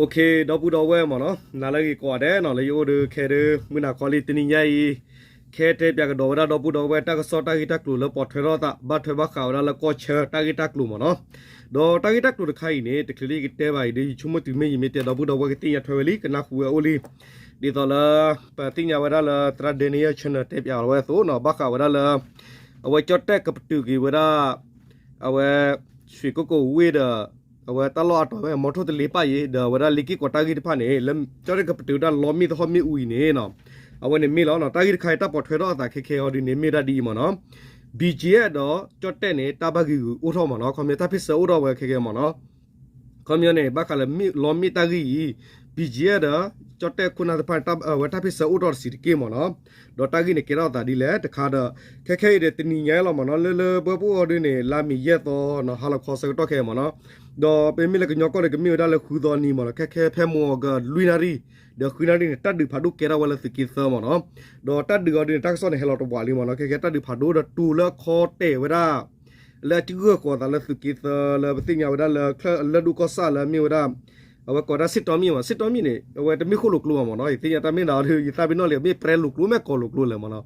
ဒီပုၢ်ဒီဝဲၢ်မ့ၢ်နီၤ, နၤလၢအဂ့ၤကိးဂၤဒဲးနီၤ, လၢယအိၣ်ဒီးခဲဒၣ် မုၢ်နၤခီလံတနံၤညါအံၤ, ခဲတဲပၠးကဒီးဝဲဒၣ်ဒီပုၢ်ဒီဝဲၢ်တၢ်ကစီၣ်တၢ်ဂ့ၢ်တၢ်ကျိၤလၢပိာ်ထွဲထီၣ်အသး ဘၣ်ထွဲဘၣ်ဃးဝဲဒၣ်လၢကီၢ်ဆၢတၢ်ဂ့ၢ်တၢ်ကျိၤမ့ၢ်နီၤ. ဒီးတၢ်ဂ့ၢ်တၢ်ကျိၤတခါအံၤန့ၣ် တချုးလၢယကတဲဘၣ်အံၤဒီး ယဆိကမိၣ်တုၤမ့ၢ်ယမ့ၢ်တဲဒီပုၢ်ဒီဝဲၢ်ကသ့ၣ်ညါထွဲဝဲလံ ကနၢ်ဟူဝဲအိၣ်လံ. ဒ်သိးလၢ ပသ့ၣ်ညါဝဲဒၣ်လၢသရၣ် Daniel Channel တဲပၠးလီၤဝဲအသိးနီၤ, ဘၣ်ဃးဝဲဒၣ်လၢ အဝဲကၠီၣ်တဲၣ်ကပတုာ်က့ၤဝဲဒၣ် အဝဲ ရွှေကုက္ကိုဝ့ၢ်ဒီး အဝဲတၢ်လီၢ်အါတီၤဝဲ မော်ထိုတလ့ပၣ်အံၤ ဒီးအဝဲဒၣ်လ့က့ၢ်ကီးတၢ်ဂ့ၢ်တဖၣ်န့ၣ် လၢကၠီၣ်တဲၣ်ကပတုာ်ဝဲဒၣ်လီမ့ၣ်သဟီၣ်မ့ၣ်အူအံၤန့ၣ်နီၤ, အဝဲန့ၣ်မ့ၢ်လီၤနီၤ. တၢ်ဂ့ၢ်တခါအံၤတၢ်ပိာ်ထွဲထီၣ်အသးခဲခဲအံၤဒ်န့ၣ် မ့ၢ်ဝဲဒၣ်ဒ်အံၤမ့ၢ်နီၤ, BGF ဒီးကၠီၣ်တဲၣ်န့ၣ် တၢ်ဘၣ်ဂံာ်ဂူာ်အိၣ်ထီၣ်မ့ၢ်နီၤ, ခီပညီတၢ်ဖ့ၣ်ဆၢအိၣ်ထီၣ်ဝဲခဲခဲမ့ၢ်နီၤ. ခီပညီန့ၣ် ဘၣ်ဃးလၢလီမ့ၣ်တၢ်ဂ့ၢ်အံၤ BGF ဒီး ကၠီၣ်တဲၣ်ခိၣ်နၢ်တဖၣ်န့ၣ် အဝဲတၢ်ဖ့ၣ်ဆၢအိၣ်ထီၣ်တဆံးတက့ၢ်မ့ၢ်နီၤ. ဒီးတၢ်ဂ့ၢ်န့ၣ်ကဲထီၣ်အသးဒ်လဲၣ်တခါဒီး ခဲခဲအံၤဒီးတနံၤညါလီၤမ့ၢ်နီၤ, လၢလၢပှဲၤပှဲၤအီၤဒ်န့ၣ် လါမ့ၤယဲၢ်သီနီၤ, ဟါလီၤခီဆၢကတီၢ်ခဲအံၤမ့ၢ်နီၤ. ဒီးပမ့ၢ်လၢကညီကီၢ်ဒီး ကမ့ၢ်ဝဲဒၣ်လၢဃုသီနံၤမ့ၢ်နီၤ, ခဲခဲဖဲမုၢ်ဂီၤကလွံၢ်နၣ်ရံၣ် ဒီးဃုနၣ်ရံၣ်န့ၣ် တၢ်ဒုးဖးဒိၣ်ကဲထီၣ်ဝဲလၢသုးက့သၢမ့ၢ်နီၤ. ဒီးတၢ်ဒုးအီၤဒ်န့ၣ် တၢ်ကစီၣ်န့ၣ် ဟဲလီၤတဝးလံမ့ၢ်နီၤ, ခဲခဲတၢ်ဒုးဖးဒိၣ်ဒီးတိၤလၢအခီတဲာ်ဝဲဒၣ် လၢအဂၢၢ်ဃီၤသးလၢသုးက့သၢ လၢပသ့ၣ်ညါဝဲဒၣ်လၢ ချၢၣ်လၢၢ်ဒိၣ်ကီၢ်ဆၣ်လၢအမ့ၢ်ဝဲဒၣ် အဝဲကိးဒၣ်စ့ၣ်တီမံၣ်မ့ၢ်, စ့ၣ်တီမံၣ်န့ၣ် အဝဲတမ့ၢ်ဃိၣ်လိာ်ကျိဘၣ်မ့ၢ်နီၤ, ယသ့ၣ်ညါတၢ်မ့ၢ်နၤအီၤဒီး ယသးပ့ၤနီၣ်လံ မ့ၢ်ပြဲလိာ်ကျိမ့ၢ်ကီၢ်လိာ်ကျိလဲၣ်မ့ၢ်နီၤ.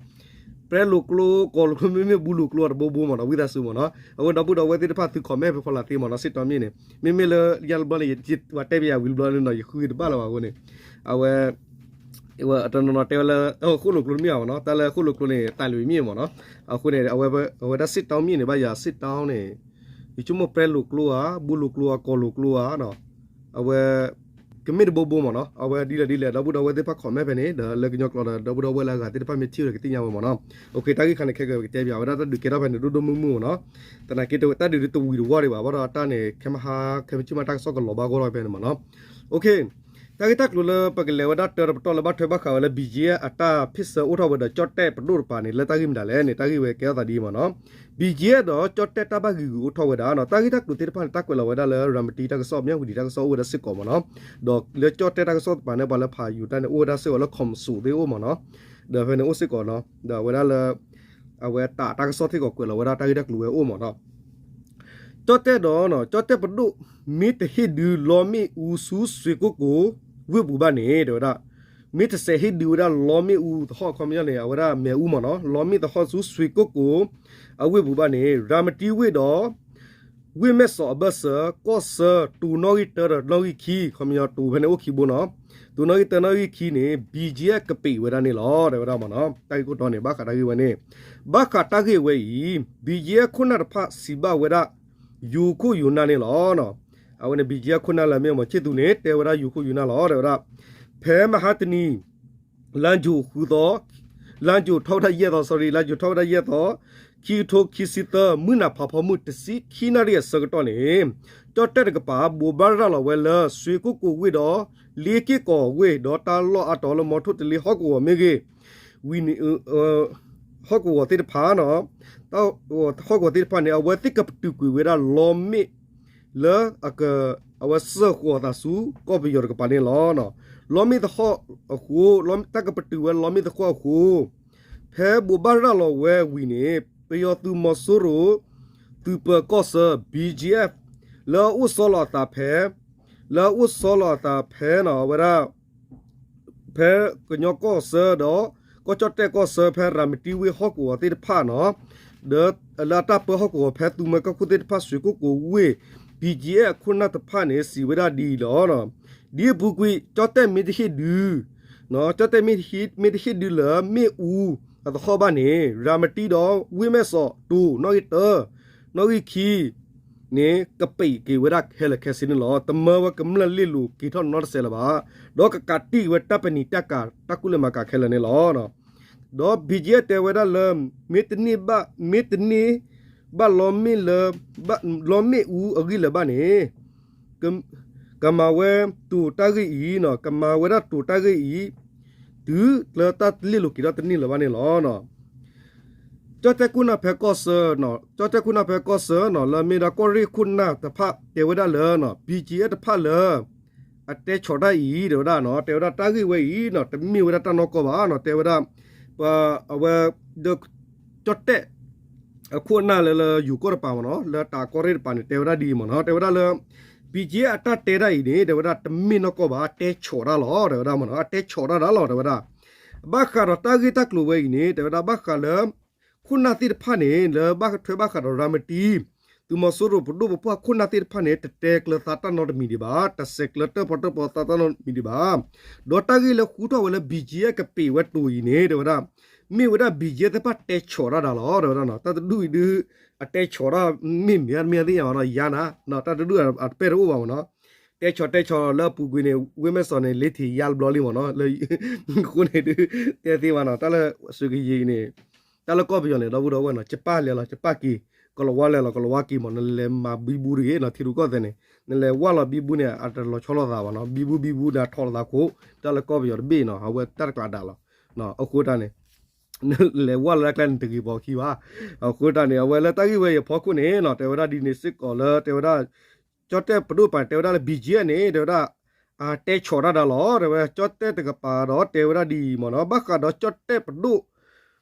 ပြဲလိာ်ကျိ ကီၢ်လိာ်ကျိ မ့မ့ၢ်ဘူးလိာ်ကျိအတဘိဘိမ့ၢ်နီၤ, ဝံသးစူၤမ့ၢ်နီၤ. အဃိဒီပုၢ်ဒီဝဲၢ်သ့ၣ်တဖၣ်သု comment ဖဲဖီလာ်သ့မ့ၢ်နီၤ, စ့ၣ်တီမံၣ်န့ၣ် မ့မ့ၢ်လၢယါတဘျီန့ၣ် ယတဲပယၤဝံၤတဘျီန့ၣ်နီၤ, ယဃုတဘၣ်လၢၤဘၣ်အဃိန့ၣ် အဝဲ တနီၤနီၤတဲဝဲလၢ ဃိၣ်လိာ်ကျိတမ့ၢ်ဘၣ်မ့ၢ်နီၤ, တၢ်လၢဃိၣ်လိာ်ကျိန့ၣ် တၢ်လၢမ့ၢ်မ့ၢ်နီၤ. အဃိန့ၣ် အဝဲဒၣ်စ့ၣ်တီမံၣ်န့ၣ် ဘၣ်ယၤစ့ၣ်တီန့ၣ် ယဆိကမိၣ်ပြဲလိာ်ကျိဧါ, ဘူးလိာ်ကျိဧါ, ကီၢ်လိာ်ကျိဧါနီၤ, အဝဲ ကမ့ၢ်တဘိဘိမ့ၢ်နီၤ, အဝဲဒ်လဲၣ်ဒ်လဲၣ် ဒီပုၢ်ဒီဝဲၢ်သ့ၣ်တဖၣ် comment ဖဲန့ၣ် ဒီးလၢကညီကျိာ်ဒီး ဒီပုၢ်ဒီဝဲၢ်လၢအဂၤသ့ၣ်တဖၣ်မ့ၢ်ထံၣ်ဒီးကသ့ၣ်ညါဝဲမ့ၢ်နီၤ. တၢ်ဂ့ၢ်ခါန့ၣ် ခဲကဲကတဲပၠးဝဲဒၣ်တၢ်ဒုးကဲထီၣ်ဖဲန့ၣ် ဒိၣ်ဒိၣ်မုၢ်မုၢ်မ့ၢ်နီၤ, သနာ်က့တၢ်ဒုးတဝံၤတဝီဒံးဘၣ် ဘၣ်ဒီးတၢ်န့ၣ် ခဲမဟါ ခဲမုၢ်ဆ့ၣ်မး တၢ်ကစီၣ်ကလီၤဘၣ်ဂီၢ်ထီၣ်ဖဲန့ၣ်မ့ၢ်နီၤ. တၢ်ဂ့ၢ်တၢ်ကျိၤလၢပကလဲၤဝဲဒၣ်တၢတပတီၢ်လၢဘၣ်ထွဲဘၣ်ဃးဝဲလၢ BGF အတၢ်ဖ့ၣ်ဆၢအိၣ်ထီၣ်ဝဲဒီးကၠီၣ်တဲၣ်ပဒိၣ်တပၤန့ၣ် လၢတၢ်ဂ့ၢ်မတၤလဲၣ်န့ၣ် တၢ်ဂ့ၢ်ဝဲကဲထီၣ်သးဒ်အံၤမ့ၢ်နီၤ. BGF ဒီးကၠီၣ်တဲၣ်တၢ်ဘၣ်ဂံာ်ဂူာ်အိၣ်ထီၣ်ဝဲဒၣ်နီၤ, တၢ်ဂ့ၢ်တၢ်ကျိၤသ့ၣ်တဖၣ်န့ၣ် တၢ်ကွဲးလီၤဝဲဒၣ်လၢ ရၤမတံတၢ်ကစီၣ် မၠၣ်ဝတံၤတၢ်ကစီၣ်အိၣ်ဝဲဒၣ်စ့ၢ်ကီးမ့ၢ်နီၤ, ဒီးလၢကၠီၣ်တဲၣ်တၢ်ကစီၣ်တပၤန့ၣ် ပှၤလၢဖးယူၤတၢ်န့ၣ် အိၣ်ဝဲဒၣ်စ့ၢ်ကီးလၢ ခီၣ်မသူး သ့ၣ်အိၣ်မ့ၢ်နီၤ, ဒီးဖဲန့ၣ်အိၣ်စ့ၢ်ကီးနီၤ, ဒီးအဝဲဒၣ်လၢ အဝဲတၢ် တၢ်ကစီၣ်စ့ၢ်ကီးကွဲးလီၤဝဲဒၣ်တၢ်ဂ့ၢ်တၢ်ကျိၤဝဲအိၣ်မ့ၢ်နီၤ. ကၠီၣ်တဲၣ်ဒီး ကၠီၣ်တဲၣ်ပဒိၣ် မ့ၢ်တဟ့ၣ်ဒုးလီမ့ၣ်အူဆူ ဆွ့ကိၣ်ကိၤ ဝ့ၢ်ပူၤဘၣ်န့ၣ် တဲဝဲဒၣ်, မ့ၢ်တစဲးဟ့ၣ်ဒုးဝဲဒၣ်လီမ့ၣ်အူသဟီၣ် ခီပညီန့ၣ် အဝဲဒၣ်မ့ၣ်အူမ့ၢ်နီၤ, လီမ့ၣ်သဟီၣ်ဆူ ဆွ့ကိၣ်ကိၤ အဝ့ၢ်ပူၤဘၣ်န့ၣ် ရၤမတံဝ့ၢ်ဒီး ဝ့ၢ်မဲၢ်စီးအဘၢၣ်စၢၤ ကီၢ်ဆၢ တိၤနီၣ်ဂံၢ်တၢဒီးနီၣ်ဂံၢ်ခံ ခီပညီတိၤဖဲန့ၣ်အိၣ်ခံဘိနီၤ, တိၤနီၣ်ဂံၢ်တၢနီၣ်ဂံၢ်ခံန့ၣ် BGF ကပံးဝဲဒၣ်န့ၣ်လီၤ တဲဝဲဒၣ်မ့ၢ်နီၤ. တၢ်ဂ့ၢ်ခိၣ်တီန့ၣ် ဘၣ်ဃးတၢ်ဂ့ၢ်ဝဲန့ၣ်, ဘၣ်ဃးတၢ်ဂ့ၢ်ဝဲအံၤ BGF ခိၣ်နၢ်တဖၣ်စံးဘၣ်ဝဲဒၣ် ယိၤခိၣ်ယိၤနၢ်န့ၣ်လီၤ. အဝဲန့ၣ် BGF ခိၣ်နၢ်လၢမ့ၢ်မီၤဆ့ၣ်သူးန့ၣ် တဲဝဲဒၣ်ယိၤခိၣ်ယိၤနၢ်လီၤ တဲဝဲဒၣ်, ဖဲမဟါတနံၤ လါယူၤဃုသီ, လါယူၤထီၣ်ဝဲဒၣ်ယဲၢ်သီ sorry လါယူၤထီၣ်ဝဲဒၣ်ယဲၢ်သီ, ခံကထိခံဆံသၢ မုၢ်နၤဖးဖီမုၢ် တဆံခံနၣ်ရံၣ်အဆၢကတီၢ်န့ၣ်, ကၠီၣ်တဲၣ်တကပၤ ဘိးဘၣ်ရၤလီၤဝဲလၢ ဆွ့ကိၣ်ကိၤဝ့ၢ်ဒီး လ့က့ၢ်ကီၤဝ့ၢ် ဒီးတၢ်လီၢ်အါတီၤလၢ မီထိၣ်တလ့ဟီၣ်ကဝီၤမ့ၢ်ဂ့ၤ, ဝံၤန့ၣ် ဟီၣ်ကဝီၤသ့ၣ်တဖၣ်နီၤ, ဟီၣ်ကဝီၤသ့ၣ်တဖၣ်န့ၣ် အဝဲသ့ၣ်ကပတုာ်ကွံာ်ဝဲဒၣ်လီမ့ၣ် လၢ အဝဲစၢဃီၤအသးဆူကီၢ်ပယီၤတကပၤန့ၣ်လီၤ. လီမ့ၣ်သဟီၣ်အဃိ, တၢ်ကပတုာ်ဝဲလီမ့ၣ်သဟီၣ်အဃိ, ဖဲဘိးဘၣ်ရၤလီၤဝဲဝံၤန့ၣ် ပယီၤသုးမီၤစိရိၤ သုးပၢၤကီၢ်ဆၢ BGF လၢအအိၣ်ဆီလီၤအသးဖဲ, လၢအအိၣ်ဆီလီၤအသးဖဲနီၤ အဝဲဒၣ် ဖဲကညီကီၢ်ဆၢဒီး ကီၢ်ကၠီၣ်တဲၣ်ကီၢ်ဆၢ ဖဲရၤမတံဝ့ၢ်ဟီၣ်ကဝီၤသ့ၣ်တဖၣ်နီၤ, ဒီးလၢအတၢ်ပၢဟီၣ်ကဝီၤဖဲသူမွဲကီၢ်ခိၣ်သ့ၣ်တဖၣ် ဆွ့ကိၣ်ကိၤဝ့ၢ် BGF အခိၣ်နၢ်တဖၣ်န့ၣ် စံးဝဲဒၣ်ဒ်အံၤလီၤ. ဒ်အပူၤကွံာ် ကၠီၣ်တဲၣ်မ့ၢ်တဟ့ၣ်ဒုး, ကၠီၣ်တဲၣ်မ့ၢ်တဟ့ၣ်ဒုးလၢမ့ၣ်အူအသဟီၣ်ဘၣ်န့ၣ် ရၤမတံဒီးဝ့ၢ်မဲၢ်စီး တိၤနီၣ်ဂံၢ်တၢ နီၣ်ဂံၢ်ခံ န့ၣ် ကပံးက့ၤဝဲဒၣ်ခဲလၢာ်ခဲဆ့န့ၣ်လီၤ. တမၢဝဲကမျၢၢ်လ့ၣ်လိၤက့ၤထီၣ်နီတစဲးလၢၤဘၣ်. ဒီးကကးတံၢ်ဝဲတၢ်ပနံာ်တၢ်ကၤ တၢ်ကူၣ်လဲၤမၤကၤခဲလၢာ်န့ၣ်လီၤ. ဒီး BGF တဲဝဲဒၣ်လၢ မ့ၢ်တန့ၢ်ဘၣ်, မ့ၢ်တန့ၢ်ဘၣ်လီမ့ၣ်လၢ, လီမ့ၣ်အူအဂံၢ်လၢၤဘၣ်န့ၣ် ကမၤဝဲတိၤတၢ်ဂ့ၢ်အံၤ, ကမၤဝဲဒၣ်တိၤတၢ်ဂ့ၢ်အံၤ တုၤလၢတၢ်လ့ၣ်လိၤက့ၤထီၣ်တန့ၢ်လၢၤဘၣ်န့ၣ်လီၤ. ကၠီၣ်တဲၣ်ခိၣ်နၢ်ဖဲကီၢ်ဆၢ, ကၠီၣ်တဲၣ်ခိၣ်နၢ်ဖဲကီၢ်ဆၢနီၤ လၢအမ့ၢ်ဒၣ်ကီၢ်ရ့ၣ်ခိၣ်နၢ်တဖၣ်တဲဝဲဒၣ်လၢ BGF တဖၣ်လၢ အတဲဆီးတၢ်အံၤ တဲဝဲဒၣ်နီၤ, တဲဝဲဒၣ်တၢ်ဂ့ၢ်ဝဲအံၤနီၤ တမ့ၢ်ဝဲဒၣ်တၢ်နီၢ်ကီၢ်ဘၣ်နီၤ, တဲဝဲဒၣ် ပှၤအဝဲ ဒီး ကၠီၣ်တဲၣ် အခိၣ်အနၢ်လၢ လၢယိၤကီၢ်တပၤမ့ၢ်နီၤ လၢတၢ်ကီၢ်ရ့ၣ်တပၤန့ၣ် တဲဝဲဒၣ်ဒ်အံၤမ့ၢ်နီၤ, တဲဝဲဒၣ်လၢ BGF အတၢ်တဲတၢ်အံၤန့ၣ် တဲဝဲဒၣ်တမ့ၢ်နီၢ်ကီၢ်ဘၣ် တဲဆီးတၢ်လီၤ တဲဝဲဒၣ်မ့ၢ်နီၤ အတဲဆီးတၢ်ဒၣ်လီၤ တဲဝဲဒၣ် ဘၣ်ဃးဒီးတၢ်ဂ့ၢ်တၢ်ကျိၤဝဲအံၤန့ၣ် တဲဝဲဒၣ်ဘၣ်ဃးလၢ ခိၣ်နၢ်သ့ၣ်တဖၣ်န့ၣ် လၢဘၣ်ထွဲဘၣ်ဃးဒီးရၤမတံ သုးမီၤစိရိၤပဒိၣ်ပပှၢ်ခိၣ်နၢ်သ့ၣ်တဖၣ်န့ၣ် တတဲကျၢၤသးတၢ်နီတမံၤဒံးဘၣ် တဆဲးကျၢၤတၢၣ်ပီတၢၣ်ပီသးတၢ်နီတမံၤဒံးဘၣ် ဒီးတၢ်ဂ့ၢ်လၢဃုထီၣ်ဝဲလၢ BGF ကပ့းဝဲတိၤအံၤန့ၣ် တဲဝဲဒၣ် မ့ၢ်ဝဲဒၣ် BGF သ့ၣ်တဖၣ်တဲဆီးတၢ်ဒၣ်လီၤ တဲဝဲဒၣ်နီၤ တၢ်တဒူၣ်အံၤဒုး အတဲဆီးတၢ် မ့ၢ်မ့ၢ်မ့ၢ်သ့ၣ်ညါဘၣ်နီၤ ယါနၤ တၢ်တဒူၣ်အတပဲတအိၣ်ဘၣ်မ့ၢ်နီၤ တဲဆီးတဲဆီးလၢအပူၤကွံာ်န့ၣ် ဝ့ၢ်မဲၢ်စီးန့ၣ် လ့ထံးယါတဘျီလံမ့ၢ်နီၤ လၢ အဃိန့ၣ်ဒုး တဲသ့ဘၣ်နီၤ တၢ်လၢစူးကယံၤန့ၣ် တၢ်လၢကီၢ်ပယီၤန့ၣ် ဒီပုၢ်ဒီဝဲၢ်နီၤ ကပၢ်လဲၤလီၤ ကပၢ်က့ၤ ကလီၤဝါလဲၤလီၤ ကလီၤဝါက့ၤမ့ၢ် နလဲၤမၤဘံဘူတဂ့ၤနီၤ ထံရူၢ်ကီၢ်သဲးန့ၣ် နလဲၤဝၢ်လီၤဘံဘူန့ၣ် အတလီၤဆီလိာ်သးဘၣ်နီၤ ဘံဘူဘံဘူန့ၣ် ထီၣ်လိာ်သးခိၣ် တၢ်လၢကီၢ်ပယီၤတဘ့ၣ်နီၤ အဝဲတၢ်တကျးဒၣ်လီၤ အဃိတၢ်န့ၣ် လဲၤဝၢ်လၢတၢ်ကျဲန့ၣ်တဂ့ၤဘၣ်ခံဘၣ် အဃိတၢ်န့ၣ် အဝဲလၢတၢ်ဂ့ၢ်ဝဲအံၤအဖီခိၣ်န့ၣ်နီၤ တဲဝဲဒၣ်ဒ်န့ၣ်စ့ၢ်ကီးလၢ တဲဝဲဒၣ် ကၠီၣ်တဲၣ်ပဒိၣ်ပၤ တဲဝဲဒၣ်လၢ BGF န့ၣ် တဲဝဲဒၣ် တဲဆီးတၢ်ဒၣ်လီၤ တဲဝဲဒၣ် ကၠီၣ်တဲၣ်တကပၤဒီး တဲဝဲဒၣ်ဒ်အံၤမ့ၢ်နီၤ ဘၣ်ဃးဒီးကၠီၣ်တဲၣ်ပဒိၣ်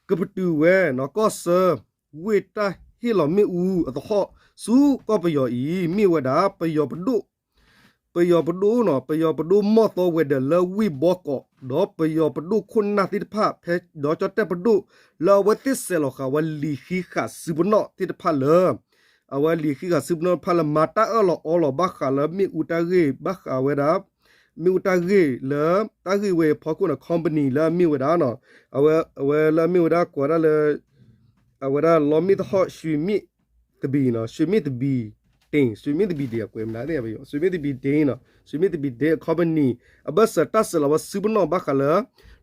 ကပတုာ်ဝဲနီၤ ကီၢ်ဆၢ ဝ့ၢ်တၢ်ဟ့ၣ်လီၤမ့ၣ်အူအသဟီၣ် ဆူကီၢ်ပယီၤအံၤ မ့ၢ်ဝဲဒၣ် ပယီၤပဒိၣ် ပယီၤပဒိၣ်နီၤ ပယီၤပဒိၣ်မီၢ်သီဝဲၤဒၢးလၢဝ့ၢ်ဘီကီး ဒီးပယီၤပဒိၣ်ခိၣ်နၢ်သ့ၣ်တဖၣ် ဖဲဒီးကၠီၣ်တဲၣ်ပဒိၣ် လၢအဝဲသ့ၣ်ဆဲးလီၤဃာ်ဝဲလံာ်ဃံးဃာ်စုပနီၣ်သ့ၣ်တဖၣ်လၢ အဝဲလံာ်ဃံးဃာ်စုပနီၣ်တဖၣ်လၢ မၤတၢ်အၢၣ်လီၤအီလီၤဘၣ်ဃးလၢမ့ၣ်အူတၢ်ဂ့ၢ် ဘၣ်ဃးဝဲဒၣ် မ့ၣ်အူတၢ်ဂ့ၢ်လၢ တၢ်ဂ့ၢ်ဝဲအဖီခိၣ်န့ၣ် company လၢအမ့ၢ်ဝဲဒၣ်နီၤ အဝဲလၢအမ့ၢ်ဝဲဒၣ်ကိးဝဲဒၣ်လၢ အဝဲဒၣ်လီမ့ၣ်သဟီၣ် ရွှေမင်းသဘင်နီၤ ရွှေမင်းသဘင်ဒိန်း ရွှေမင်းသဘင်ဒိန်း ကွဲးမနုၤသ့ၣ် ရွှေမင်းသဘင်ဒိန်းနီၤ ရွှေမင်းသဘင်ဒိန်း company အဘၢၣ်စၢၤတၢ်ဆဲးလီၤဝဲစုပနီၣ် ဘၣ်ဃးလၢ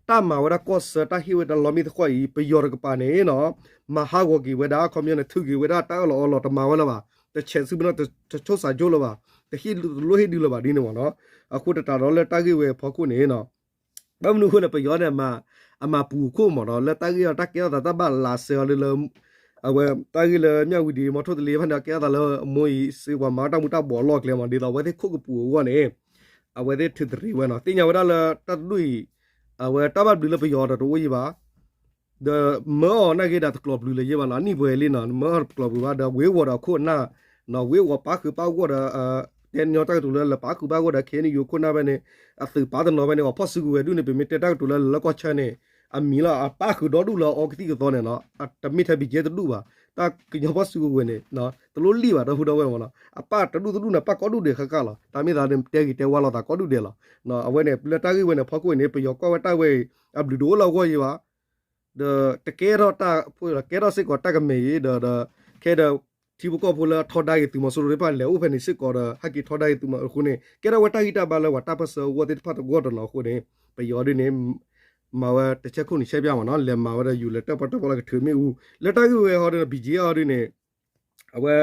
တၢ်မၤဝဲဒၣ်ကီၢ်ဆၢ တၢ်ဟ့ၣ်ဝဲဒၣ်လီမ့ၣ်သဟီၣ်အံၤ ပယီၤတကပၤန့ၣ်နီၤ မၤဟးဂီၤက့ၤဝဲဒၣ် ခီပညီန့ၣ် ထုးက့ၤဝဲဒၣ်တၢ်အၢၣ်လီၤအီလီၤ တမၤဝဲလၢၤဘၣ် တဆဲးစုပနီၣ် တဆိၣ်စးကၠိလၢၤဘၣ် တဟ့ၣ်တလိၣ်ဟ့ၣ်ဒုးလၢၤဘၣ်ဒ်န့ၣ်မ့ၢ်နီၤ အဃိသတးဒီးလၢတၢ်ဂ့ၢ်ဝဲအဖီခိၣ်န့ၣ်နီၤ ဘၣ်မနုၤအဃိလဲၣ် ပယီၤန့ၣ် အမၤပူၤခိၣ်မ့ၢ်နီၤ လၢတၢ်ဂ့ၢ်အီၤ တၢ်ကဲထီၣ်သးတၢ်ဘၣ်လးစဲအီၤဒ်လၢ အဝဲတၢ်ဂ့ၢ်လၢမၠၣ်ဝံၤဒံး မီထိၣ်တလ့ဖဲန့ၣ် ကဲထီၣ်သးလၢအမိၢ်အံၤ စ့ဝၤမၤတၢ်မူၤတၢ်ဘှီးအလီၢ်အကျဲမ့ၢ် ဒ်သိးအဝဲသ့ၣ်ခိၣ်ကပူၤအဂီၢ်န့ၣ် အဝဲသ့ၣ်ထုးတရံးဝဲနီၤ သ့ၣ်ညါဝဲဒၣ်လၢတၢ်တဒူၣ်အံၤ အဝဲတၢ်ဘၣ်ဘျုးလၢပယီၤဒီးတအိၣ်ယံၤဘၣ် ဒီးမၢအီၤနာ်က့ဒီးတကျိးဘျုးလၢၤယံၤဘၣ်နီၤ အနံၣ်ပှဲၤလံနီၤ မၢအီၤတကျိးဘျုးဘၣ် ဒီးဝ့ၤဝီၤဒီးခိၣ်နၢ် ဝ့ၤဝီၤပာ်ဃုာ်ပာ်ဂီၢ်ဒီး တဲညီတၢ်ကတိၤလၢလၢပာ်ဃုာ်ပာ်ဂီၢ်ဒီး ခဲအံၤန့ၣ် ယိၤခိၣ်နၢ်ဖဲန့ၣ် အသုးပာ်တနီၤဖဲန့ၣ် ပှၤဖီၣ်စုကဝဲၤဒူၣ်န့ၣ် ပမ့ၢ်တဲတၢ်ကတိၤလၢလၢကီၢ်ဆၢန့ၣ် အမံၤလီၤ အပာ်ဃုာ်ဒီဒူၣ်လၢအီကသံၣ်ကသီန့ၣ်နီၤ တမ့ၢ်ထဲ BGF တဒူၣ်ဘၣ် တၢ်ကညီဖီၣ်စုကဝဲၤန့ၣ် တလိၣ်လံၣ်ဘၣ် ဒီပုၢ်ဒီဝဲၢ်မ့ၢ်နီၤ အပာ်တဒူၣ်တဒူၣ်န့ၣ် ပာ်ကိးဒူၣ်ဒဲးဃၣ်ဃၣ်လီၤ တၢ်မ့ၢ်သးတဲဂ့ၤတဲဝါလိာ်သးကိးဒူၣ်ဒဲးလီၤ အဝဲန့ၣ် လၢတၢ်ဂ့ၢ်ဝဲန့ၣ် ဖီခိၣ်အံၤန့ၣ် ပယီၤကွၢ်ဝဲတၢ်ဝဲအံၤ အဘျုးတအိၣ်လၢအဂီၢ်ယံၤဘၣ် ဒီးတကဲထီၣ်တၢ်ဖိလီၤ ကဲထီၣ်စ့ၢ်ကီးတၢ်ကမဲာ်အံၤ ဒီး ဒီး ခဲဒီး ထံဖိကီၢ်ဖိလၢအထီဒါက့ၤသုးမီၤစိရိၤသ့ၣ်တဖၣ်လဲၤအိၣ်ဖဲန့ၣ်စ့ၢ်ကီးဒီး ဟဲက့ၤထီဒါက့ၤသုးမီၤအဃိန့ၣ် ကဲထီၣ်ဝဲတၢ်ဂံၢ်တၢ်ဘါလၢပှၤတၢ်ပၢၢ်ဆၢအဂီၢ်သ့ၣ်တဖၣ်တဂီၢ်တနီၤအဃိန့ၣ် ပယီၤဒ်န့ၣ် မၤဝဲတဆဲခိၣ်နံၤဆဲပၠၣ်မ့ၢ်နီၤ လဲၤမၤဝဲဒီးယူၤလဲၤတၢၣ်ပီတၢၣ်ပီလၢကထုးမ့ၣ်အူ လၢတၢ်ဂ့ၢ်ဝဲဟီဒ်န့ၣ် BGF ဟီဒ်န့ၣ် အဝဲ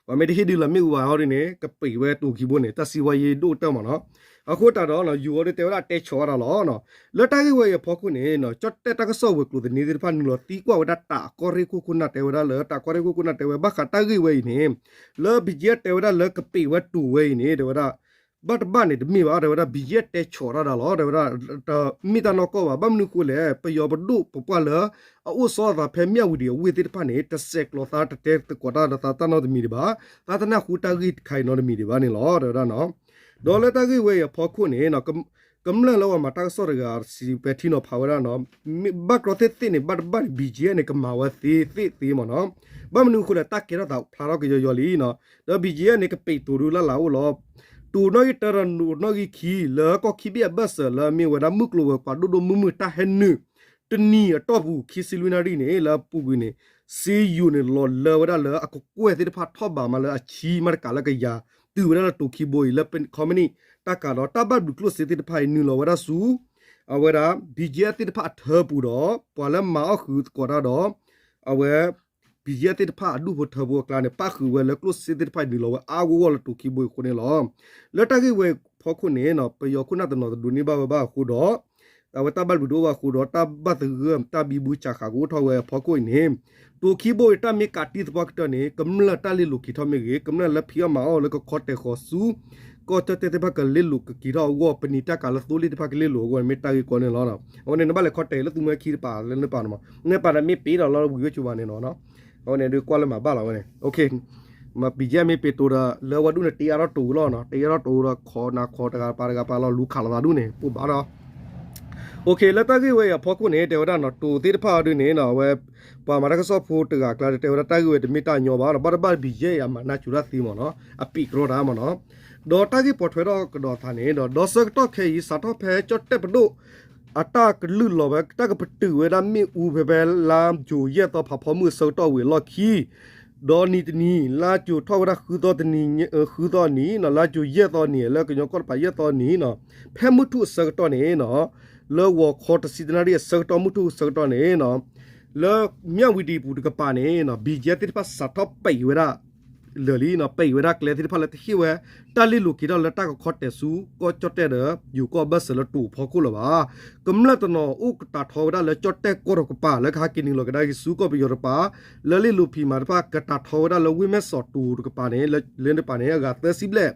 ပှၤမ့ၢ်တဟ့ၣ်ဒုးလၢၤမ့ၣ်အူဘၣ်ဟီဒ်န့ၣ် ကပံးဝဲတိၤခံဘိန့ၣ် တၢ်စံးဝဲယံၤဒိၣ်ကတၢၢ်မ့ၢ်နီၤ အဃိသတးဒီး ယူၤအီၤဒ်တဲဝဲဒၣ်တဲဆီးဝဲဒၣ်လီၤ လၢတၢ်ဂ့ၢ်ဝဲအံၤအဖီခိၣ်န့ၣ် ကၠီၣ်တဲၣ်တၢ်ကစီၣ်ဝဲၤကျိၤသန့သ့ၣ်တဖၣ်နုာ်လီၤသံကွၢ်ဝဲဒၣ်တၢ်ကီၢ်ရ့ၣ်ခိၣ်ခိၣ်နၢ်တဲဝဲဒၣ်လၢ တၢ်ကီၢ်ရ့ၣ်ခိၣ်ခိၣ်နၢ်တဲဝဲဘၣ်ဃးတၢ်ဂ့ၢ်ဝဲအံၤန့ၣ် လၢ BGF တဲဝဲဒၣ်လၢကပံးဝဲတိၤဝဲအံၤန့ၣ် တဲဝဲဒၣ် ဘၣ်တဘၣ်န့ၣ်တမ့ၢ်ဘၣ် တဲဝဲဒၣ် BGF တဲဆီးတၢ်ဒၣ်လီၤ တဲဝဲဒၣ် တမ့ၢ်တၢ်နီၢ်ကီၢ်ဘၣ် ဘၣ်မနုၤအဃိလဲၣ် ပယီၤပဒိၣ်ပပှၢ်လၢ အအိၣ်ဆီအသးဖဲမၠၣ်ဝံၤဒံးအဝ့ၢ်သ့ၣ်တဖၣ်န့ၣ် တဆဲးကျိးသးတတဲသကိးတၢ်ဒီးသးတၢ်နီတမံၤဒံးဘၣ် သးတနၢ်ဟူတၢ်ဂ့ၢ်တခါအံၤနီတမံၤဒံးဘၣ်န့ၣ်လီၤ တဲဝဲဒၣ်နီၤ ဒီးလၢတၢ်ဂ့ၢ်ဝဲအံၤအဖီခိၣ်န့ၣ် ကမျၢၢ်လၢအဝဲမၤတၢ်ကစီၣ်တဂၤစံးပဲာ်ထံနီၤဖးဝဲဒၣ်နီၤ ဘၣ်တြီသ့ၣ်သ့ၣ်န့ၣ် ဘၣ်တဘၣ်န့ၣ် BGF န့ၣ် ကမၤဝဲသ့သ့သ့မ့ၢ်နီၤ ဘၣ်မနုၤအဃိလဲၣ် တၢ်ကဲထီၣ်သးဖျါထီၣ်ကယီယီလံနီၤ ဒီး BGF န့ၣ် ကပံးတိၤဒုးလၢ်လၢ်အိၣ်လီၤ တိၤနီၣ်ဂံၢ်တၢဒီးတိၤနီၣ်ဂံၢ်ခံ လၢကီၢ်ခံဘ့ၣ်အဘၢၣ်စၢၤလၢအမ့ၢ်ဝဲဒၣ်မုၢ်ကျိၤဝဲၤကွာ်ဒိၣ်ဒိၣ်မုၢ်မုၢ်တၢ်ဟဲနုာ် တနံၤအတီၢ်ပူၤခံဆံလွံၢ်နၣ်ရံၣ်န့ၣ် လၢအပူၤကွံာ်န့ၣ် စ့ယိၤန့ၣ် လီၤလၢဝဲဒၣ်လၢအကကွဲၢ်သ့ၣ်တဖၣ်ထီၣ်ဘးမးလၢအဆံမးတကးလၢကယၤ တုၤဝဲဒၣ်လၢတိၤခံဘိအံၤ လၢ company တၢ်ကၤဒီးတၢ်ဘၣ်ဘျုးကျိၣ်စ့သ့ၣ်တဖၣ်အံၤ နုာ်လီၤဝဲဒၣ်ဆူ အဝဲဒၣ် BGF သ့ၣ်တဖၣ်အထၢပူၤဒီး ပှၤလၢမၤအီၣ်ဃုာ်သကိးတၢ်ဒီး အဝဲ BGF သ့ၣ်တဖၣ်အဒူၣ်ဖိထၢဖိအကျါန့ၣ် ပၣ်ဃုာ်ဝဲလၢကျိၣ်စ့သ့ၣ်တဖၣ်အံၤ နုာ်လီၤဝဲအါဂီၢ်ဂီၢ်လၢတိၤခံဘိအံၤအဃိန့ၣ်လီၤ. လၢတၢ်ဂ့ၢ်ဝဲအဖီခိၣ်န့ၣ် ပယီၤခိၣ်နၢ်တနီၤတဒိးန့ၢ်ဘၣ်ဝဲဘၣ်အဃိဒီး အဝဲတၢ်ဘၣ်ဘျုးတအိၣ်ဘၣ်အဃိဒီး တၢ်ဘၣ်သဂၢၢ်တၢ်ဘံဘူစးဃာ်ကအိၣ်ထီၣ်ဝဲအဖီခိၣ်အံၤန့ၣ် တိၤခံဘိအံၤတၢ်မ့ၢ်ကးတံၢ်သပှၢ်ကတၢၢ်န့ၣ် ကမျၢၢ်တၢ်လ့လိာ်က့ၤထီၣ်မ့ၢ်ဂ့ၤ ကမျၢၢ်လၢဖံးအီၣ်မၤအီၣ်လၢကခီတဲာ်ဃီၤဆူ ကီၢ်ကၠီၣ်တဲၣ်သ့ၣ်တဖၣ်ကလ့လိာ်က့ၤထီၣ်အဂီၢ် ပနံာ်တၢ်ကၤလၢသိလ့ၣ်တဖၣ်ကလ့လိာ်အဂီၢ်န့ၣ် မ့ၢ်တၢ်ဂ့ၢ်ကီန့ၣ်လီၤ. အဝဲန့ၣ် နဘၣ်လဲၤခီတဲာ်လၢသုမွဲခံတပၤလၢနပၤန့ၣ်မး နပၤန့ၣ်မ့ၢ်ပ့ၤဒီးလီၤဝံၤဝဲဆိဘၣ်န့ၣ်နီၤ အဝဲန့ၣ်ဒုးကွၢ်လၢမၤဘၣ်လီၤဝဲန့ၣ် မ့ၢ်ပံၤယဲၢ်မ့ၢ်ပ့ၤတိၤဒီး လၢဝဲဒူၣ်န့ၣ် တ့အါထီၣ်တိၤလီၤနီၤ, တ့အါထီၣ်တိၤဒီး ခိးနၤခိးတဂၤပၤတဂၤပၤလီၤ လူၤခးလိာ်သးဒူၣ်န့ၣ် ပိၢ်ဘၣ်ဒီး လၢတၢ်ဂ့ၢ်ဝဲအံၤအဖီခိၣ်န့ၣ် တဲဝဲဒၣ်နီၤ တိၤသ့ၣ်တဖၣ်အီၤဒ်န့ၣ်နီၤ အဝဲ ပှၤမၤတၢ်ကစီၣ်ဖိတဂၤအကျါ တဲဝဲဒၣ်တၢ်ဂ့ၢ်ဝဲတမ့ၢ်တၢ်ညီဘၣ်နီၤ, ဘၣ်တဘၣ်ပံၤယဲၢ်အံၤအမၤနၢ်စူၤတၢ်သ့မ့ၢ်နီၤ, အပံးကြီတၢ်မ့ၢ်နီၤ, ဒီးတၢ်ဂ့ၢ်ပိာ်ထွဲထီၣ်ကဒီးသးန့ၣ်ဒီး ဒီးဆၢကတီၢ်ခဲအံၤ စးထီၣ်ဖဲကၠီၣ်တဲၣ်ပဒိၣ် အတၢ်ကလုၢ်လီၤဝဲ တၢ်ကပတုာ်ဝဲဒၣ်မ့ၣ်အူဖဲဖဲလါယူၤယဲၢ်သီဖးဖီမုၢ်အဆၢကတီၢ်ဝံၤအလီၢ်ခံ ဒီးနံၤတနံၤ လါယူၤထီၣ်ဝဲဒၣ်ဃုသီတနံၤ ဃုသီအနံၤနီၤ, လါယူၤယဲၢ်သီအနံၤ လၢကညီကီၢ်တပၤယဲၢ်သီအနံၤနီၤ, ဖဲမုၢ်ထူၣ်အဆၢကတီၢ်န့ၣ်နီၤ, လၢဂီၤခီတဆံတနၣ်ရံၣ်အဆၢကတီၢ်မုၢ်ထူၣ်အဆၢကတီၢ်န့ၣ်နီၤ, လၢမၠၣ်ဝံၤဒံးပူၤတကပၤန့ၣ်နီၤ ဘံၣ်ယဲၢ်သ့ၣ်တဖၣ်စးထီၣ်ပံးဝဲဒၣ် လၢာ်လံနီၤ, ပံးဝဲဒၣ်ကျဲသ့ၣ်တဖၣ်လၢတဟ့ၣ်ဝဲ တၢ်လ့ၣ်လိၤက့ၤထီၣ်လၢတၢ်ကခီတဲာ်ဆူကီၢ်ကၠီၣ်တဲၣ်ဒီး ယိၤကီၢ်အဘၢၣ်စၢၤလၢတိၤဖီခိၣ်လၢၤဘၣ်. ကမျၢၢ်တနီၤအိၣ်ကတာ်ထီဝဲဒၣ်လၢကၠီၣ်တဲၣ်ကီၢ်တကပၤ လၢကဟဲက့ၤနုာ်လီၤကဒါက့ၤဆူကီၢ်ပယီၤတကပၤ, လၢလ့ၣ်လိၤဖံးမၤတဖၣ် ကတာ်ထီဝဲဒၣ်လၢဝ့ၢ်မဲၢ်စီးတိၤတကပၤန့ၣ် လၢန့ၣ်တကပၤန့ၣ် အဂၤသၢဆံဘျဲၣ်,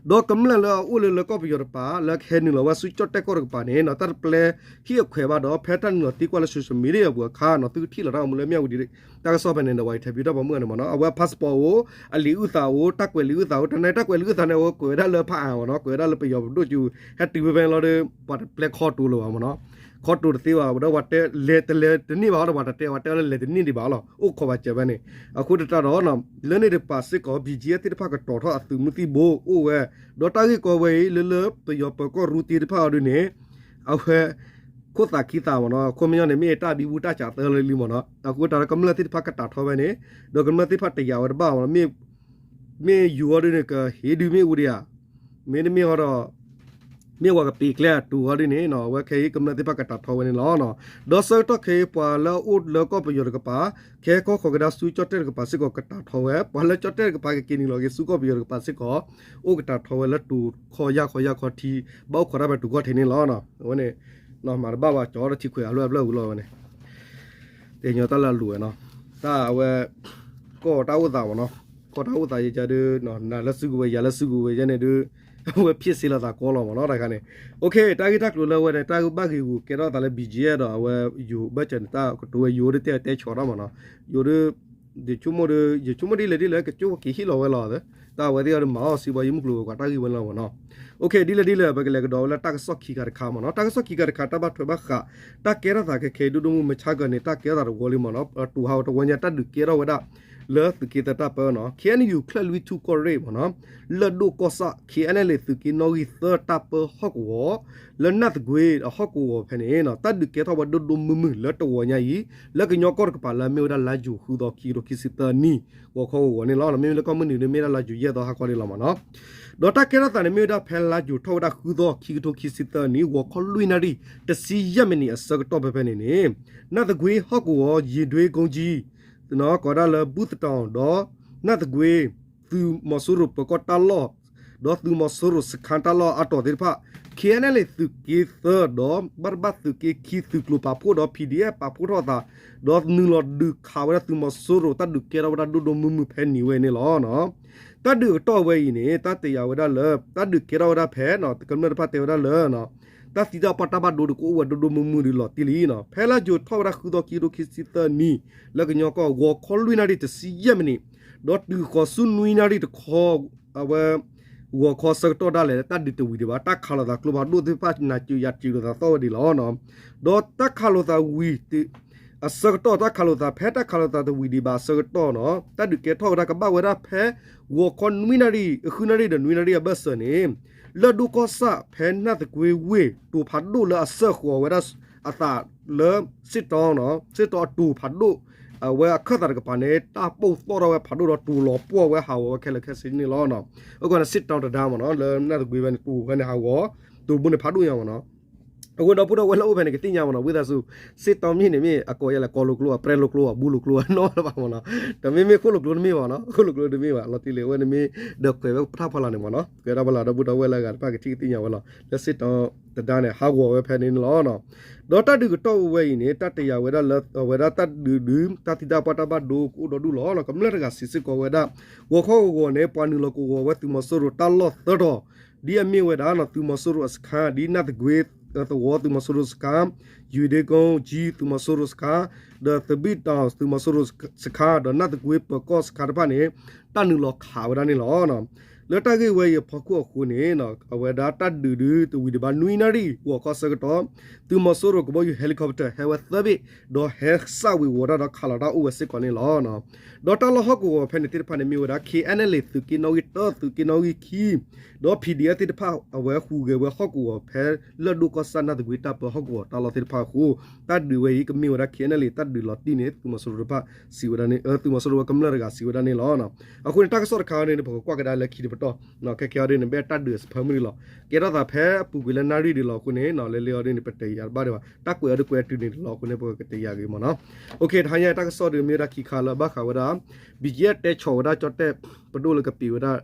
ဒီးကမျၢၢ်လၢအအိၣ်လၢလၢကီၢ်ပယီၤတကပၤ လၢကဟဲနုာ်လီၤဝဲဆူကၠီၣ်တဲၣ်ကီၢ်တကပၤန့ၣ်နီၤ တၢ်တပျဲဟ့ၣ်အခွဲးဘၣ်ဒီး ဖဲတၢ်နုာ်လီၤသံကွၢ်လၢ social media အပူၤအခါနီၤ သုကထံၣ်လီၤတၢ်ဂီၤမူလၢမၠၣ်ဝံၤဒံး တၢ်ကစီၣ်ဖဲန့ၣ်ဒီး ပှၤ interview တၢ်ပိာ်မုၣ်န့ၣ်မ့ၢ်နီၤ, အဝဲ passport အိၣ်, အလံာ်အုၣ်သးအိၣ်, တၢ်ကွဲးလံာ်အုၣ်သးအိၣ်, တၢ်န့ၣ်တၢ်ကွဲးလံာ်အုၣ်သးန့ၣ် အဝဲကွဲးဝဲဒၣ်လၢဖးအါမ့ၢ်နီၤ, ကွဲးဝဲဒၣ်လၢပယီၤပဒိၣ်ကၠူ ဟဲတုၤဖဲဖဲန့ၣ်လီၤဒီး ပှၤတပျဲခီတိၤလၢၤဘၣ်မ့ၢ်နီၤ, ခီတိၤတသ့ဘၣ် ဒီးပှၤတဲလဲၤတလဲၤတန့ၢ်ဘၣ်ဒီး ပှၤတတဲပှၤတဲအီၤလၢလဲၤတန့ၢ်ဒံးဘၣ်လီၤ အိၣ်ခိးဘၣ်စၢၤဖဲန့ၣ်, အဃိသတးဒီး လၢန့ၣ်တကပၤစ့ၢ်ကီး ဘံၣ်ကၠံသ့ၣ်တဖၣ်ကတီၤထီၣ်အသုးမုၢ်သံၣ်ဘိအိၣ်ဝဲ, ဒီးတၢ်ဂ့ၢ်ကီဝဲအံၤ လၢလၢပယီၤပၢၤကီၢ်ရူတ့တဖၣ်အီၤဒ်န့ၣ် အဝဲ ခိၣ်သးခံသးမ့ၢ်နီၤ, ခိၣ်မ့ၢ်ညီန့ၣ် မ့ၢ်တၢ်ဘံဘူတၢ်စးသၢလၢလံမ့ၢ်နီၤ, အဃိသတးဒီးကမျၢၢ်သ့ၣ်တဖၣ်ကတာ်ထီဝဲန့ၣ်, ဒီးကမျၢၢ်သ့ၣ်တဖၣ်တယာ်ဝဲတဘၣ်မ့ၢ်နီၤ, မ့ၢ်ယူၤအီၤဒ်န့ၣ် ကဟ့ၣ်ဒုးမ့ၣ်အူဒံးဧါ, မ့တမ့ၢ်ဟီဒီး မ့ၢ်ဝဲကပံာ်ကျဲအတူၢ်အီၤဒ်န့ၣ်နီၤ, အဝဲခဲအံၤကမျၢၢ်သ့ၣ်တဖၣ်ကတာ်ထီဝဲန့ၣ်လီၤ. ဒီးဆၢကတီၢ်ခဲအံၤ ပှၤလၢအအိၣ်လၢကီၢ်ပယီၤတကပၤ ကဟဲခီဃီၤကဒါဆူကၠီၣ်တဲၣ်တကပၤစ့ၢ်ကီးကတာ်ထီဝဲ, ပှၤလၢကၠီၣ်တဲၣ်တကပၤကက့ၤနုာ်လီၤက့ၤဆူကီၢ်ပယီၤတကပၤစ့ၢ်ကီး အိၣ်ကတာ်ထီဝဲလၢတိၤခီယၢ်ခီယၢ်ခီထံ, ဘၣ်အိၣ်ခိးတၢ်ဖဲတိၤခီၣ်ထံးန့ၣ်လီၤ. အဝဲန့ၣ် မၤတဘၣ်ဘၣ် ကၠီထီၣ်ထံခွဲးအလွဲၢ်အဖျၢၣ်ဝံၤလီၤဝဲန့ၣ်, တဲညီတၢ်လၢအလိၤဝဲနီၤ, တၢ်အဝဲ ကီၢ်တၢ်အိၣ်သးမ့ၢ်နီၤ, ကီၢ်တၢ်အိၣ်သးယကဒုး နၤလၢစုကဝဲၤ ယၤလၢစုကဝဲၤယဲန့ၣ်ဒုး အဝဲဖျ့ၣ်စ့လီၤသးကီလီၤမ့ၢ်နီၤ တခါန့ၣ်, တၢ်ဂ့ၢ်တၢ်ကျိၤလၢအဝဲန့ၣ် တၢ်ဘၣ်ဂ့ၢ်ဂူာ်ကဲထီၣ်သးလၢ ဘံၣ်ကၠံဒီး အဝဲယိၤဘၢၣ်စၢၤန့ၣ် တၢ်ကတိၤဝဲယိၤဒုးတဲတဲဆီၣ်ထီၣ်မ့ၢ်နီၤ, ယိၤဒုး ယဆိကမိၣ်ဒ်လဲၣ်ဒ်လဲၣ် ကကၠိက့ၤဟ့ၣ်လီၤဝဲလီၤ, တၢ်အဝဲသ့ၣ်အီၤဒုးမၤအီၣ်စံးဘၣ်ယမုၢ်ကျိၤဝဲၤကွာ်တၢ်ဂ့ၢ်ဝဲလီၤမ့ၢ်နီၤ, ဒ်လဲၣ်ဒ်လဲၣ် ပကလဲၤကဒီးဝဲလၢတၢ်ကစီၣ်ခံခါတခါမ့ၢ်နီၤ, တၢ်ကစီၣ်ခံခါတခါ တၢ်ဘၣ်ထွဲဘၣ်ဃး တၢ်ကဲထီၣ်သးခဲခဲဒိၣ်ဒိၣ်မုၢ်မုၢ်ဆါကၢၤန့ၣ် တၢ်ကဲထီၣ်သးတဝီလံမ့ၢ်နီၤ, တိၤဟးဝဲတဝီညါ တၢ်ဒုးကဲထီၣ်ဝဲဒၣ် လၢသုးက့သၢတၢ်ပၢနီၤ, ခ့ၣ်အဲၣ်ယူၣ် ချၢၣ်လွံၢ်ထူၣ်ကီၢ်ရ့ၣ်မ့ၢ်နီၤ, လၢၢ်ဒိၣ်ကီၢ်ဆၣ် ခ့ၣ်အဲၣ်အဲၣ်လ့ၣ် သုးက့နီၣ်ဂံၢ်သၢတၢ်ပၢဟီၣ်ကဝီၤ လၢနၢ်သကွ့အဟီၣ်ကဝီၤဖဲန့ၣ် တၢ်ဒုးကဲထီၣ်ဝဲဒိၣ်ဒိၣ်မုၢ်မုၢ်လၢတဝီညါအံၤ လၢကညီကီၢ်တကပၤလၢအမ့ၢ်ဝဲဒၣ်လါယူၤဃုသီ ခံကထိခံဆံသၢနံၣ် ဂီၤခီဂီၤဂီၤန့ၣ်လီၤ. မ့မ့ၢ်လၢကီၢ်မုၢ်နုာ်ဒီးမ့ၢ်ဒၣ်လါယူၤယဲၢ်သီဟါခီန့ၣ်လီၤမ့ၢ်နီၤ, ဒီးတၢ်ကဲထီၣ်သးန့ၣ်မ့ၢ်ဝဲဒၣ်ဖဲလါယူၤထီၣ်ဝဲဒၣ်ဃုသီ ခံကထိခံဆံသၢနံၣ် ဂီၤခီလွံၢ်နၣ်ရံၣ် တဆံယဲၢ်မံးနံးအဆၢကတီၢ်ဖဲဖဲန့ၣ်န့ၣ် နၢ်သကွ့ဟီၣ်ကဝီၤ ယ့ၣ်ဒွ့ကိကၠံ ကိးဒၣ်လၢ ဘူၣ်သတီၣ် ဒီး နၢ်သကွ့ သုးမီၤစိရိၤပၢၤကီၢ်တၢ်လီၢ် ဒီးသုးမီၤစိရိၤစခါတၢ်လီၢ်အါတီၤသ့ၣ်တဖၣ် ခ့ၣ်အဲၣ်အဲၣ်လ့ၣ် သုးက့သၢ ဒီးဘၣ်တဘၣ်သုးက့ခံ သုးကျိၤပာ်ဖှိၣ်ဒီး ပီၣ်ဒံၣ်အဲၣ် ပာ်ဖှိၣ်ထီၣ်အသး ဒီးနုာ်လီၤဒုးခးဝဲဒၣ်သုးမီၤစိရိၤ တၢ်ဒုးကဲထီၣ်ဝဲဒၣ်ဒိၣ်ဒိၣ်မုၢ်မုၢ်ဖဲန့ၣ်ဝဲန့ၣ်လီၤ. တၢ်ဒုးအကတီၢ်ဝဲအံၤန့ၣ် တၢ်တယာ်ဝဲဒၣ်လၢ တၢ်ဒုးကဲထီၣ်ဝဲဒၣ်ဖဲ ကမျၢၢ်တဖၣ်တဲဝဲဒၣ်လၢ တၢ်သံတၢ်ပှၢ်တၢ်ဘၣ်ဒိဒုးကအိၣ်ဝဲဒိၣ်ဒိၣ်မုၢ်မုၢ်ဒုးလီၤတံၢ်လံနီၤ. ဖဲလါယူၤထီၣ်ဝဲဒၣ်ဃုသီ ခံကထိခံဆံသၢနံၣ် လၢကညီကီၢ် ဂီၤခီလွံၢ်နၣ်ရံၣ် တဆံယဲၢ်မံးနံး ဒီးတုၤဃီၤဆူနွံနၣ်ရံၣ်တခီ အဝဲ ဂီၤခီဆၢကတီၢ်ဒၣ်လဲာ် တၢ်ဒုးတဝံၤဒံးဘၣ် တၢ်ခးလိာ်သးကျိဖးဒိၣ်သ့ၣ်တဖၣ် နၤစၢၤယၤစၢၤလိာ်သးသီၣ်ဝဲဒံးလီၤ. ဒီးတၢ်ခးလိာ်သးဝံၤ အဆၢကတီၢ် တၢ်ခးလိာ်သး ဖဲတၢ်ခးလိာ်သးတဝံၤဒံးဘၣ်အဆၢကတီၢ်နီၤ တၢ်ဒုးကဲထီၣ်ဝဲဒၣ်ကဘၣ်ဝဲဒၣ်ဖဲ ဂီၤခီနွံနၣ်ရံၣ် ဃုနၣ်ရံၣ်ဒီးနွံနၣ်ရံၣ်အဘၢၣ်စၢၤန့ၣ် လၢၢ်ဒိၣ်ကီၢ်ဆၣ် ဖဲနၢ်သကွ့ဝ့ၢ် တိၤဖးဒိၣ်လၢအစၢၢ်ဃီၤဝဲဒၣ်အသးလၢ စစ်တောင်း စစ်တောင်း အတိၤဖးဒိၣ် အဝဲအခၢၣ်သးတကပၤန့ၣ် တၢ်ပိၢ်သီၣ်ထီၣ်ဝဲဖးဒိၣ်ဒီးတိၤလီၤပှီၢ်ဝဲဟးဂီၤဝဲခဲလၢာ်ခဲဆ့န့ၣ်လီၤ. အဃိန့ၣ် စစ်တောင်း တံတား မ့ၢ်နီၤ လၢနၢ်သကွ့ဖဲန့ၣ် တိၤဖဲန့ၣ်ဟးဂီၤ တိၤတဘိန့ၣ်ဖးဒိၣ်ညါမ့ၢ်နီၤ အဃိဒီပုၢ်ဒီဝဲၢ်လၢအိၣ်ဖဲန့ၣ် ကသ့ၣ်ညါမ့ၢ်နီၤ ဝံသးစူၤ စစ်တောင်း မ့ၢ်န့ၣ်မ့ၢ်အကိးယဲလဲၣ် ကီၤလိာ်ကျိဧါ ပြဲလိာ်ကျိဧါ ဘူလိာ်ကျိဧါ နီတဘၣ်မ့ၢ်နီၤ တမ့မ့ၢ်ခိၣ်လိာ်ကျိတမ့ၢ်ဘၣ်နီၤ ခိၣ်လိာ်ကျိတမ့ၢ်ဘၣ် လီၤတံၢ်လံ အဝဲန့ၣ်မ့ၢ်ဒီးခွဲးဝဲပထၣ်ဖီလာ်န့ၣ်မ့ၢ်နီၤ ခွဲးတၢ်ဖီလာ်ဒီပုၢ်ဒီဝဲၢ်လၢအဂၤတဖၣ်ကထံၣ်ကသ့ၣ်ညါဝဲလီၤ လၢ စစ်တောင်း တံတား န့ၣ် ဟးဂီၤဝဲဖဲန့ၣ်န့ၣ်လီၤ. ဒီးတၢ်ဒုးကတီၢ်ဝဲအံၤန့ၣ် တၢ်တယာ်ဝဲဒၣ်လၢ အဝဲဒၣ်တၢ်ဒုးဒုး တၢ်သံတၢ်ပှၢ်တၢ်ဘၣ်ဒိကအိၣ်ဒီဒူၣ်လီၤ. ကမျၢၢ်တဂၤစံးစ့ၢ်ကီးဝဲဒၣ် ဂီၤခီဂီၤဂီၤန့ၣ် ပှၤနုာ်လီၤကဝီၤဝဲသုးမီၤစိရိၤတၢ်လီၢ်သၢတီၤ ဒ်အမ့ၢ်ဝဲဒၣ် သုးမီၤစိရိၤအစခါ ဒ်နၢ်သကွ့ အၢသဝီသုးမီၤစိရိၤစခါ, ယူၤဒ့ကိကၠံသုးမီၤစိရိၤစခါ, ဒီးသဘံၣ်တီၤသုးမီၤစိရိၤစခါ, ဒီးနၢ်သကွ့ပၢၤကီၢ်စခါတဖၣ်န့ၣ် တၢ်နုာ်လီၤခးဝဲဒၣ်န့ၣ်လီၤ. လၢတၢ်ဂ့ၢ်ဝဲအံၤအဖီခိၣ်အဃိန့ၣ် အဝဲဒၣ်တၢ်ဒုးဒုတဝံၤဒံးဘၣ် နွံနၣ်ရံၣ်ဂီၤခီဆၢကတီၢ် သုးမီၤစိရိၤကဘီယူၤ helicopter ဟဲဝဲသၢဘ့ၣ် ဒီးဟဲစးဝ့ၤဝီၤတၢ်ဒီးခးလီၤတၢ်အိၣ်ဝဲစ့ၢ်ကီးန့ၣ်လီၤ. ဒီးတၢ်လီၢ်ဟီၣ်ကဝီၤဖဲန့ၣ်သ့ၣ်တဖၣ်န့ၣ် မ့ၢ်ဝဲဒၣ် K N L A သုးက့နီၣ်ဂံၢ်တၢ သုးက့နီၣ်ဂံၢ်ခံ ဒီး P D F သ့ၣ်တဖၣ် အဝဲဟူးဂဲၤဝဲဟီၣ်ကဝီၤဖဲလၢၢ်ဒိၣ်ကီၢ်ဆၣ် နၢ်သကွ့တၢ်ပၢဟီၣ်ကဝီၤတၢ်လီၢ်သ့ၣ်တဖၣ်အဃိ တၢ်ဒုးဝဲအံၤကမ့ၢ်ဝဲဒၣ် K N L A တၢ်ဒုးလီၤတံၢ်န့ၣ် သုးမီၤစိရိၤတဖၣ်စံးဝဲဒၣ်န့ၣ် သုးမီၤစိရိၤဝဲကမျၢၢ်တဂၤစံးဝဲဒၣ်န့ၣ်လီၤ. အဃိန့ၣ် တၢ်ကစီၣ်တခါန့ၣ် ပကကွၢ်ကဒါလၢခံတပတီၢ် ခဲကဲအီၤဒ်န့ၣ် ဘၣ်တၢ်ဒုးအစဖၢမုၢ်ဒံးလီၤ. ကဲထီၣ်သးဖဲအပူၤကွံာ်လၢနၣ်ရံၣ်ဒံးလီၤအဃိန့ၣ် လၢလံအီၤဒ်န့ၣ် ပတယာ်တဘၣ်ဒံးဘၣ် တၢ်ကွဲးအီၤဒ်ကွဲးတုၤန့ၣ်တလီၤအဃိန့ၣ် ပကတယာ်ဂ့ၤမ့ၢ်နီၤ. တဟါညါတၢ်ကစီၣ်ဒုးမ့ၢ်ဝဲဒၣ်ခံခါလၢဘၣ်ဃးဝဲဒၣ် ဘံၣ်ယဲၢ်တဲဆီၣ်ဝဲဒၣ်ကၠီၣ်တဲၣ်ပဒိၣ်လၢကပံာ်ဝဲဒၣ်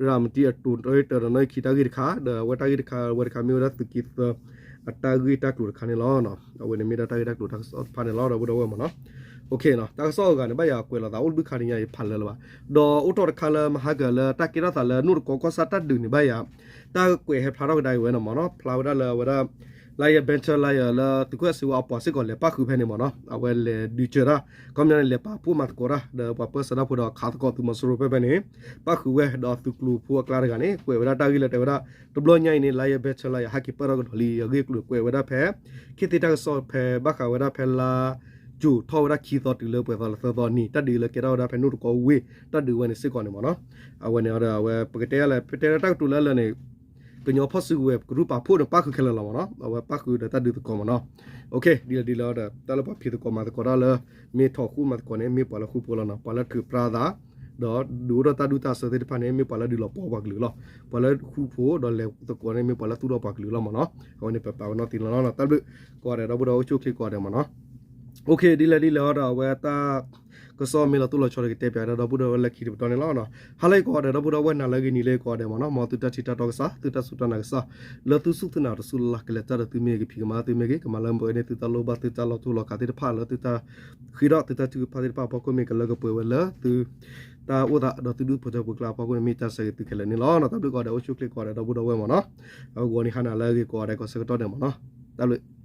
ရၤမတံအတိၤတၢတၢဒီးနီၣ်ဂံၢ်ခံတၢ်ဂ့ၢ်တခါ ဒီးအဝဲတၢ်ဂ့ၢ်တခါဝဲတခါမ့ၢ်ဝဲဒၣ်သုးက့သၢ အတၢ်ဂ့ၢ်တၢ်ကျိၤတခါန့ၣ်လီၤ. အဝဲန့ၣ်မ့ၢ်ဒၣ်တၢ်ဂ့ၢ်တၢ်ကျိၤတၢ်ကစီၣ်တဖၣ်န့ၣ်လီၤ ဒီပုၢ်ဒီဝဲၢ်မ့ၢ်နီၤ. တၢ်ကစီၣ်အဂၤန့ၣ် ဘၣ်ယၤကွဲးလီၤသးအိၣ်တဘျုးခါတညါအံၤဖးလၢလၢၤဘၣ်. ဒီးအိၣ်ထီၣ်တခါလၢမဟါကလၢတၢ်ကဲထီၣ်သးလၢနိၣ်တကီကီၢ်ဆၣ်တၢ်ဒုးန့ၣ် ဘၣ်ယၤ တၢ်ကွဲးဟဲဖျါထီၣ်ကဒါအံၤဝဲန့ၣ်မ့ၢ်နီၤ ဖျါဝဲဒၣ်လၢအဝဲဒၣ် Lion Battalion လၢသုးခိၣ်စ့ဝါအပှၤစ့ၢ်ကီးလဲၤပၣ်ဃုာ်ဖဲန့ၣ်မ့ၢ်နီၤ အဝဲလဲၤဒုးစၢၤတၢ် ခီပညီန့ၣ် လဲၤပာ်ဖှိၣ်မၤသကိးတၢ် ဒီးပှၤပၢဆှၢတၢ်ဖိဒီးခးသကိးသုးမီၤစိရိၤဖဲဖဲန့ၣ် ပၣ်ဃုာ်ဝဲ ဒီးသုးကျိၤဖိအကျါတဂၤန့ၣ် ကွဲးဝဲဒၣ်တၢ်ဂ့ၢ်လၢတဲဝဲဒၣ် တဘျီညါအံၤန့ၣ် Lion Battalion ဟဲက့ၤပၢၢ်ထီၣ်ကဒီးလံ အဂ့ၢ်အကျိၤကွဲးဝဲဒၣ်ဖဲ ခ့သ့တၢ်ကစီၣ်ဖဲဘၣ်ဃးဝဲဒၣ်ဖဲလါ ကၠိၤထီၣ်ဝဲဒၣ်ခံသီတုၤလၢပှဲၤသီလၢသၢသီနံၤ တၢ်ဒုးလၢကဲထီၣ်ဝဲဒၣ်ဖဲနိၣ်တကီဝ့ၢ် တၢ်ဒုးဝဲန့ၣ်စ့ၢ်ကီးန့ၣ်မ့ၢ်နီၤ. အဝဲန့ၣ်ဒီးအဝဲပကတဲလဲၣ် ပတဲလၢတၢ်ကတိၤလၢလၢန့ၣ် ကညီဖီၣ်စုကဝဲၤ ကရူၢ်ပာ်ဖှိၣ်န့ၣ် ပၣ်ဃုာ်ခဲလၢာ်လီၤမ့ၢ်နီၤ အဝဲပၣ်ဃုာ်ဒီးတၢ်ဒုးသကိးမ့ၢ်နီၤ. ဒ်လဲၣ်ဒ်လဲၣ်ဒီး တၢ်လၢပှၤဖံးသကိးမၤသကိးတၢ်လၢ မ့ၢ်ထီၣ်ဃူမၤသကိးန့ၣ် မ့ၢ်ပှၤလၢဃူဖိလီၤနီၤ ပှၤလၢထုးပြါသး ဒီးဒုးအိၣ်ထီၣ်တၢ်ဒူတၢ်ဆၢသ့ၣ်တဖၣ်န့ၣ် မ့ၢ်ပှၤလၢဒုးလီၤပှီၢ်ပှၤကလုာ်လီၤ. ပှၤလၢဃူဖိဒီးလဲၤသကိးန့ၣ် မ့ၢ်ပှၤလၢသူၣ်ထီၣ်ပှၤကလုာ်လီၤမ့ၢ်နီၤ. အဝဲန့ၣ်ပပာ်ဝဲနီၢ်သံလီၤနီၤ တၢ်ဘျုးကိးဂၤဒဲး ဒီပုၢ်ဒီဝဲၢ်အိၣ်ဆူၣ်အိၣ်ချ့ကိးဂၤဒဲးမ့ၢ်နီၤ. ဒ်လဲၣ်ဒ်လဲၣ်ဒီး အဝဲတၢ်ကစီၣ်မ့ၢ်လီၤတိၢ်လီၤဆီဒီးကတဲပၠးဒီးဒီပုၢ်ဒီဝဲၢ်လၢခံတပတီၢ်န့ၣ်လီၤ. ဟါလၢအံၤကိးဂၤဒဲး ဒီပုၢ်ဒီဝဲၢ်နၤလၢအဂ့ၤ နံၤလၢအဂ့ၤကိးဂၤဒဲးမ့ၢ်နီၤ မ်သုတၢ်ထံၣ်တၢ်တီကစၢ် သုတၢ်စူၢ်တၢ်နာ်ကစၢ် လၢသုစူၢ်သုနာ်တစူၢ်လၢ်လၢ် ကလဲၤတၢ်ဒီးသုမ့ၢ်ဂ့ၤ ကဖံးကမၤသုမ့ၢ်ဂ့ၤ ကမၤလၢမပှဲၤန့ၢ်သုတၢ်လိၣ်ဘၣ် သုတၢ်လီၤတူာ်လီၤကာ်သ့ၣ်တဖၣ်လၢသုတၢ် ဃ့ထီၣ်သုတၢ်ထုကဖၣ်သ့ၣ်တဖၣ်အဖီခိၣ်မ့ၢ်ကလၢကပှဲၤဝဲလၢသု တၢ်အိၣ်သးဒီးသုဒူၣ်ဖိထၢဖိကျါအဖီခိၣ်န့ၣ် မ့ၢ်တၢ်ဆၢဂ့ၤသုခဲလၢာ်န့ၣ်လီၤ. တၢ်ဘျုးကိးဂၤဒဲး အိၣ်ဆူၣ်အိၣ်ချ့ကိးဂၤဒဲး ဒီပုၢ်ဒီဝဲၢ်မ့ၢ်နီၤ. အဂီၤနံၤဟါနၤလၢအဂ့ၤကိးဂၤဒဲးကိးဆၢကတီၢ်န့ၣ်မ့ၢ်နီၤ. တၢ်ဘျုး